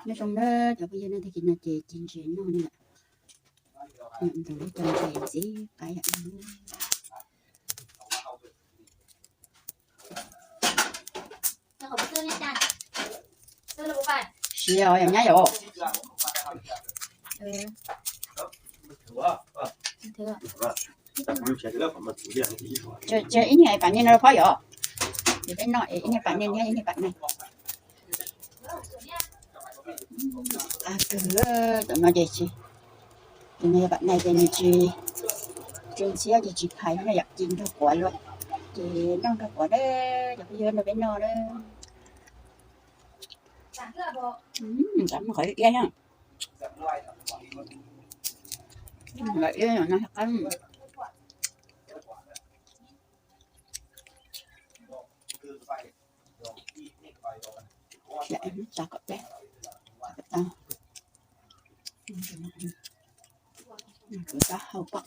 Nyob zoo na cov phooj ywg, tag kis no ces ci ntses noj na. Ntaus lub cov ntses ntxiv qab yam no. Siav os, yog nyab yom. Tseg ib niag pam niag no rau phob yom. Ces peb noj ib niag pam niag, ib niag pam niag. Qab kawg, tam no ces tsis, tam no yog pam niag ces nws tsis, tsis ntxhiab ces tsis phais no yom, ci nrog quav luaj. Ces noj nrog quav na, cov phooj ywg, nrog peb noj na. Qab qhov iab, qab iab no qab. Tso kom teb, tau, tau hau pom.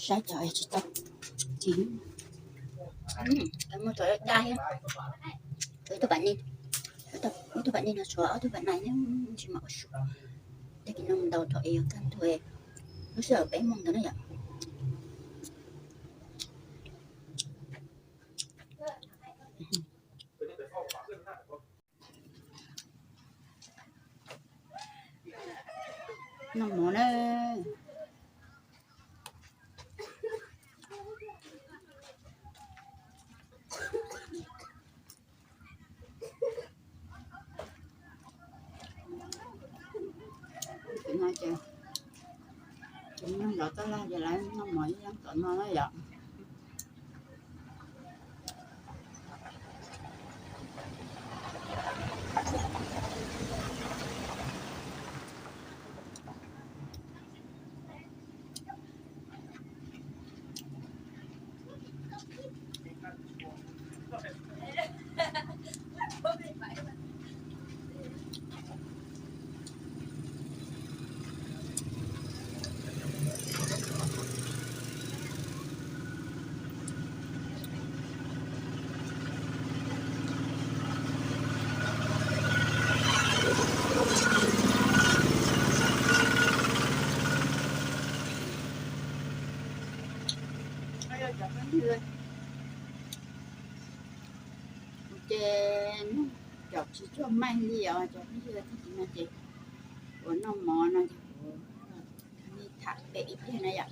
Saib cov tsis tau, tsis, muaj cov daj thiab. Ib tug pam niag, ib tug pam niag no tshuav ob tug pam niag tsis mam ua su. Tag kis no mus ntaus thaum es yuav kawg ntug, lub sij hawm peb moos ntawd na yom. Noj mov na. Ces no ces, ces noj zov taj laj ces lawv noj mov ib leeg tom no na yom. Ces cov tsis tsuag maij li os cov phooj ywg, tag kis no ces kuv noj mov no ces kuv tham pem ib pliag na yom.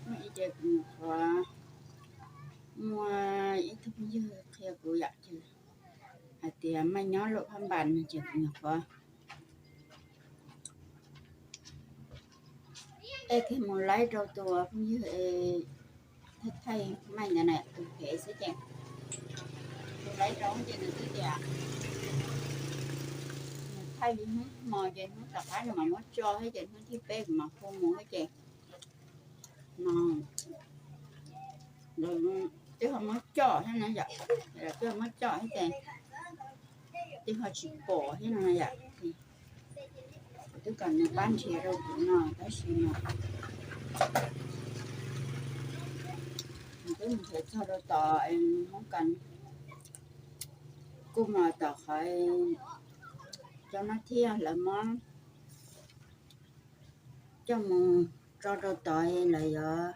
Muaj ib ce kuv nyuam qhuav, muaj ib tug phooj ywg qhia kuv yom, ces hais tias maj nyob luam phab npas no ces kuv nyuam qhuav es kiag mus laib rau tus phooj ywg es thaij thaij maij ntawd na, tus phem xwb ces mus laib rau ces nws twb tias nws thaij li hnub hmo ces hnub tom qab nws mam muab tso thiab ces hnub thib peb kuv mam hu mus thiab ces no twb ho muab coj thiab na yom, twb ho muab coj thiab ces twb ho tsis pom thiab no yom. Kuv twb kom nws pab nrhiav rau kuv no tab sis mas nws twb mus nrhiav txog rau tod es Hmoob Kas kuj mus tom qhov cov no thiab lawv muab coj mus tso rau tod lawv yuav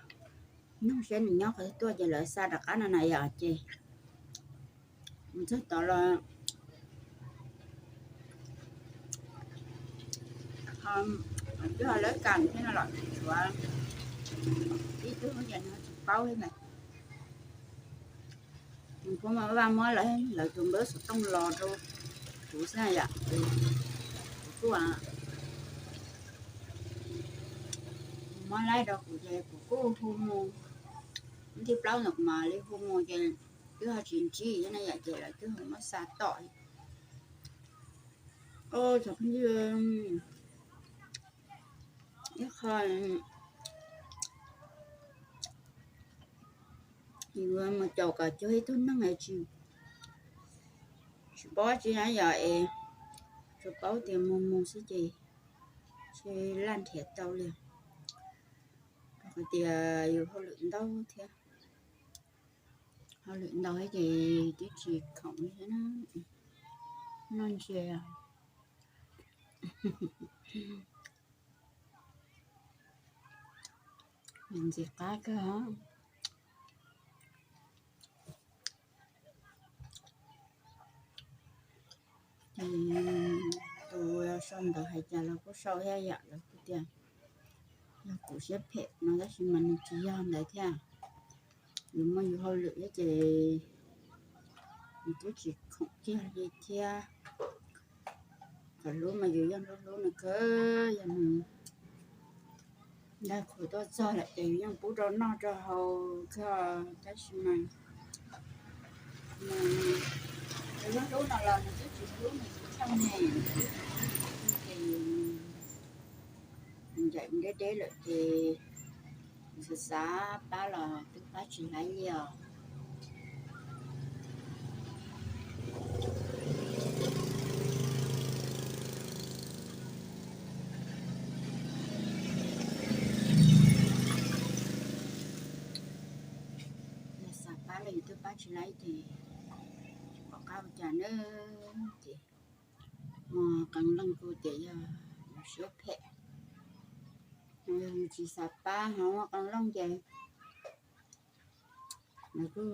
nug saib nws nyob qhov twg tuaj ces lawv xa rov qab no na yom. Ces mus txog tod los twb ho lawv kam thiab no los tshuav ib tug ces nws tsis paub thiab ntag. Nws kuj mas vaj muab lawv, lawv tus npawb xov tooj los rau kuv xwb yom. Kuv kuj muab laib rau kuv ces kuv kuj hu mus, hnub thib plaub ntawd kuv mam li hu mus ces twb ho tsis ntsib thiab na yom, ces lawv twb ho muab xa tom. Cov phooj ywg, ib qho Yuav mus caum kom cuag ib tug neeg es tsis, tsis paub tsi na yom es, tsuas paub tias mus mus xwb ces tsis laj nrhiav tau li. Rau qhov tias yus hauj lwm ntau thiab, hauj lwm ntau thiab ces twb tsis khoom thiab na, noj ntses ntxim qab kawg. Ces tus sau ntawv hais cas los kuj sau thiab yom, lawv kuj tias yog kuv siab phem no tab sis mas nws tsis yog ntawd thiab. Yus muaj yus hauj lwm thiab ces yus twb tsis khoom kiag li thiab. Thaum hlub mas yus yeej hlub hlub nws kawg, yog nws dag khuv tuaj txog lawm ces yus yeej pub rau noj rau haus kawg, tab sis mas nws hlub hlub no los nws twb tsis hlub nws tsis tshaj me, ces ncaim deb deb lawm ces xav xav pab los twb pab tsis laib li os. Yog xav pab los yus twb pab tsis laib ces pom qab ua cas na. Ces muaj qee leej kuj tias yog yus siab phem, yog yus tsis xav pab, ho muaj qee leej ces nws kuj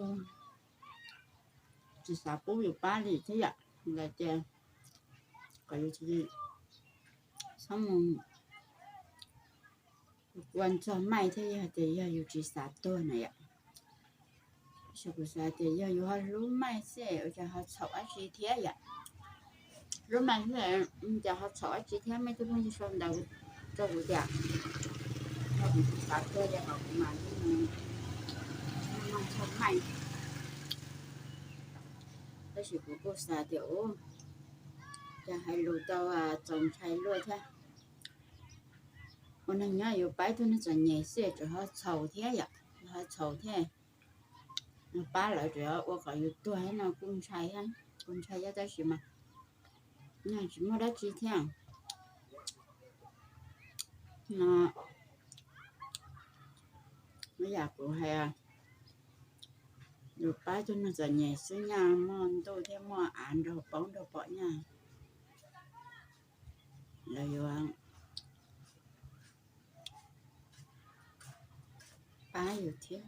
tsis xav pub yus pab li thiab yom, lawv tias kom yus tsis txhob mus ua txog maij thiab, yog tias yog yus tsis xav tuag na yom. Tab sis kuv xav tias yog yus ho hlub maij xwb ua cas ho txhaum dab tsi thiab yom. Hlub maij xwb cas ho txhaum dab tsi thiab, muaj ib tug phooj ywg sau ntawv rau kuv tias yog kuv tsis xav tuag ces kom kuv mam li mus ua txog maij. Tab sis kuv kuj xav tias ua cas hais lus tau txaus ntshai luaj thiab. Ua neeg nyob yuav pab ib tug neeg txom nyem xwb tseem ho txhaum thiab yom, ho txhaum thiab. Pab lawv tseem ua kom yus tuag thiab no kuj ntshai, kuj ntshai thiab tab sis mas tsis muaj dab tsi thiab. No, ib yam kuv hais, yus pab ib tug neeg txom nyem xwb nyaj muaj ntuj thiab muaj av nrog paub nrog pom nyaj, lawv yuav pab yus thiab.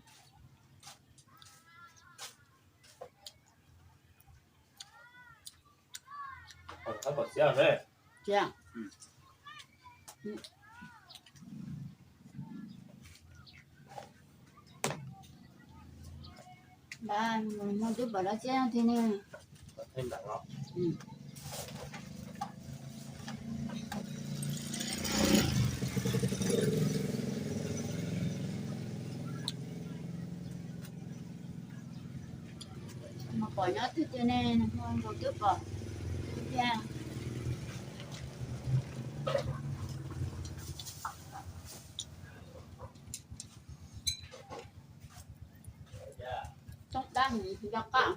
Mus twb pom dab txiab tiag ne. Mus pom nyob twg tiag ne, mus nkaus twb pom tiag. Toob dab nco qab,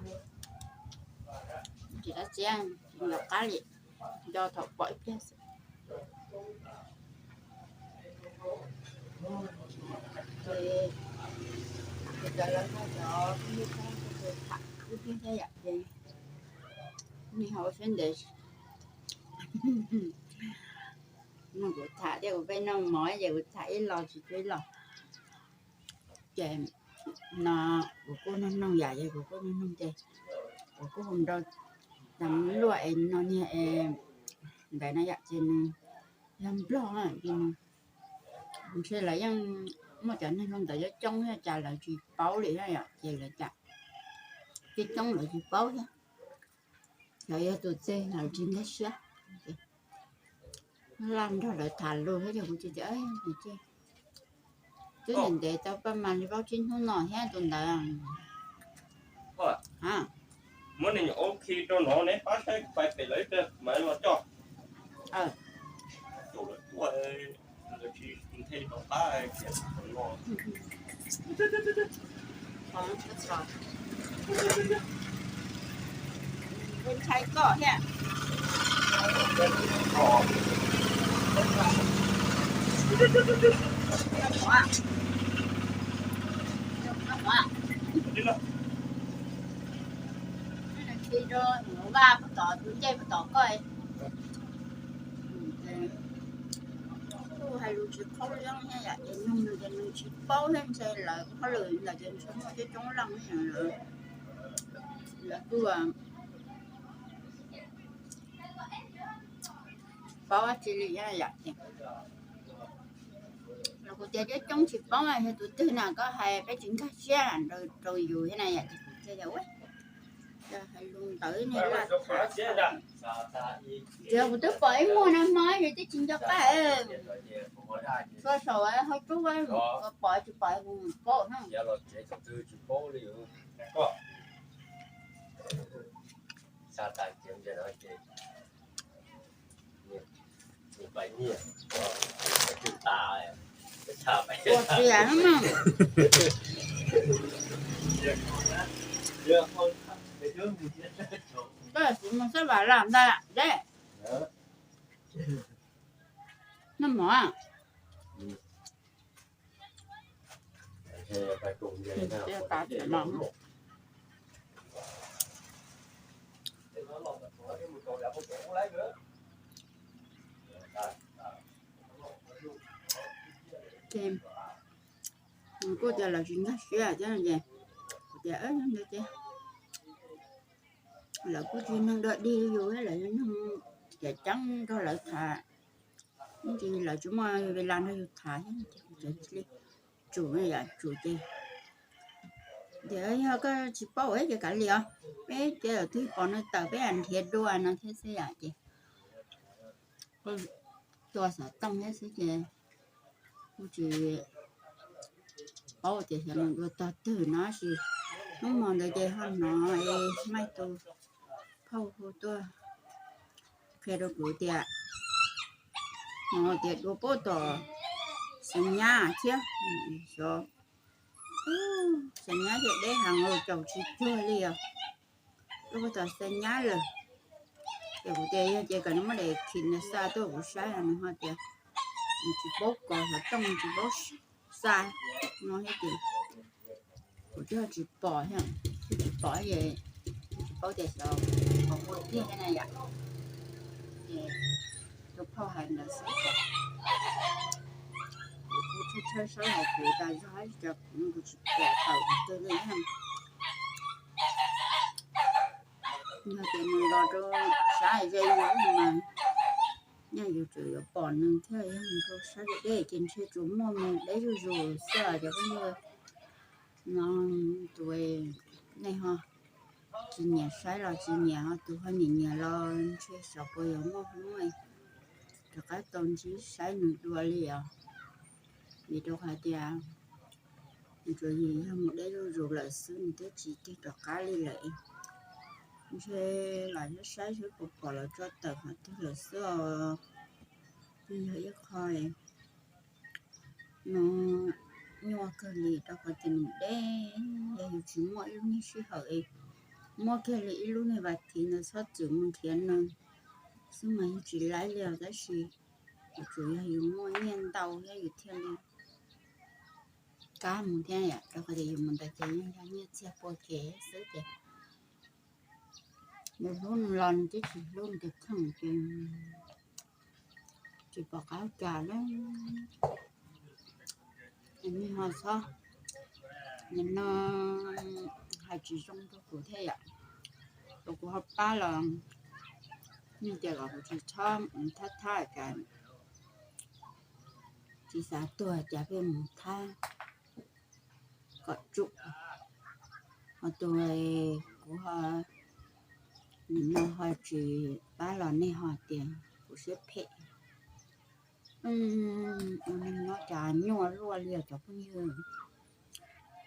tsis dab txiab, tsis nco qab li, nco thaum pom ib pliag xwb. Ces cov lawv nrog cov phooj ywg txhua tus tham ib pliag thiab yom, ces nej ho ua siab ntev. Kuv tham thiab kuv pheej noj mov ces kuv tham ib los tsis tau ib los. Ces no kuv kuj noog noog yam, ces kuv kuj noog noog ces kuv kuj hu rau cov luaj es no niag es ntawd na yom, ces nws yog nplog, ces nws ntshe lawv yeej muaj cov neeg zoo ntawd coob coob thiab cas lawv tsis paub li thiab yom, ces lawv cas coob coob lawv tsis paub thiab. Lawv yog tus txij lawv tsis nkag siab, laj nrog lawv tham lus thiab ces kuv tsis tias twb ntev ntev tau paj mas li plaub tsib hnub no thiab tus ntawd. Muab nej nyuam qhuav khi rau no neb pab saib pais pem lawv ib pliag mas los coj. Caum lawv tuaj, lawv tsis nthe rov qab kiag no. Ntshai koj thiab. Vaj puag tom tus ncej puag tom koj. Kuj hais lus tsis khaub hlab thiab yom, ces nug nws ces nws tsis paub thiab, ntshe lawv hauj lwm ntawd ces ntshe muaj coob coob leej thiab, lawv kuj paub dab tsi li thiab yom. Los kuv tias coob coob tsis paub, yog tus twg na koj hais peb tsis nkag siab rau yus thiab na yom, ces kuv thiaj tias ua, hais lus ntawd ne laj tham. Tsis yog kuv twb pom ib muag na hmo es twb tsis nco qab, txhua saum hauv rub pom tsis pom kuv mus paub na. Ua tias koj tsis mus xab vam lam ntag deb. Noj mov. Ces kuj tias lawv tsis nkag siab thiab ces kuv tias ntawd ces lawv kuj tsis neeg dog dig li yus, lawv yog neeg cem ceeb nrog lawv tham, ib ntsis lawv tsis muaj vis las nrog yus tham thiab, tsum yam tsum ces tias yog koj tsis paub ces kav liam os, peb ces twb pom nws tawm peb nrhiav dua no thiab xwb yom. Ces tua xov tooj thiab xwb ces kuj tsis paub tias xyov nws dua tog twg no sis hnub hmo ntawd ces ho hnov es Maiv tus phauj hu tuaj qhia rau kuv tias, hnov tias dua puag tom Xeev Nyab thiab, xyov Xeev Nyab thiaj deb heev los caum tsis cuag li os. Dua puag tom Xeev Nyab lawm. Ces kuv tias yog ces kom nws muab daim khis ntawd xa tuaj kuv saib, nws ho tias nws tsis paub kov xov tooj, nws tsis paub xa no thiab ces kuv twb tsis pom thiab, twb tsis pom ces tsis paub tias xyov pom puas tiag thiab na yom. Ces tus phauj hais ntawd xwb ces kuv kuj tshawb tshawb saib hauv kuv tas zog, kuv tsis pom tawm twg li thiab. Yog tias nws los rau sab ze mas nyaj yus tseem yuav pom nws thiab, yog mus rau sab deb deb ces ntshe tsuas muaj mus deb zuj zus xwb cov phooj ywg. No tus nej ho tsis nyiam saib los tsis nyiam, ho tus ho nyiam nyiam los ntshe xyov puas yuav muaj hnub rov qab tau ntsib saib nws dua li os. Vim rau qhov tias nws tsuas yog mus deb zuj zus lawm xwb, nws twb tsis tig rov qab li lawm. Ntshe los saib saib seb puas pom los tso tawm qhov twg lawm xwb os. Twb yog ib qho no nyuaj kawg li rau qhov tias nws deb, yog yus tsis muaj ib lub niag sij hawm es muaj kiag li ib lub niag vas thiv ntawd txhob txwm mus nrhiav nws xwb mas yus tsis laib li os. Tab sis yuav tsum yog yus muaj nyiaj ntau thiab yus thiaj li kam mus thiab yom, rau qhov tias yus mus ntawd ces yeej yog nyiaj txiag pua kev xwb ces nws hlub nws los nws twb tsis hlub nws tus kheej ces tsis pom qab ua cas li. Nws ho txhob, nws no hais tsis zoo rau kuv thiab yom, rau kuv ho pab los nws tias kom kuv tsis txhob thab thab cas, tsis xav tuag cas pheej mus thab kom tsum. Ho tus kuv ho, nws no ho tsis pab los nej ho tias kuv siab phem. Ua neeg nyob cas nyuaj luaj li os cov phooj ywg.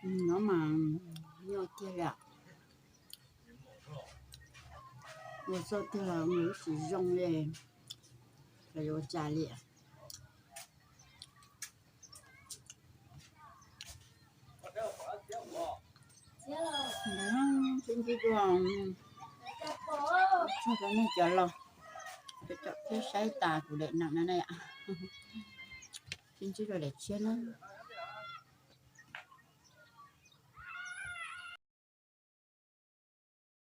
Neeg nyob mas nyuaj kiag li. Ua txoj twg los ua lub siv zoo li, xyov yuav ua cas li. Sib ntsib dua, tsaug rau nej cov los, cov thiab saib tas kuv daim neem no na yom. Sib ntsib rau daim tshiab na.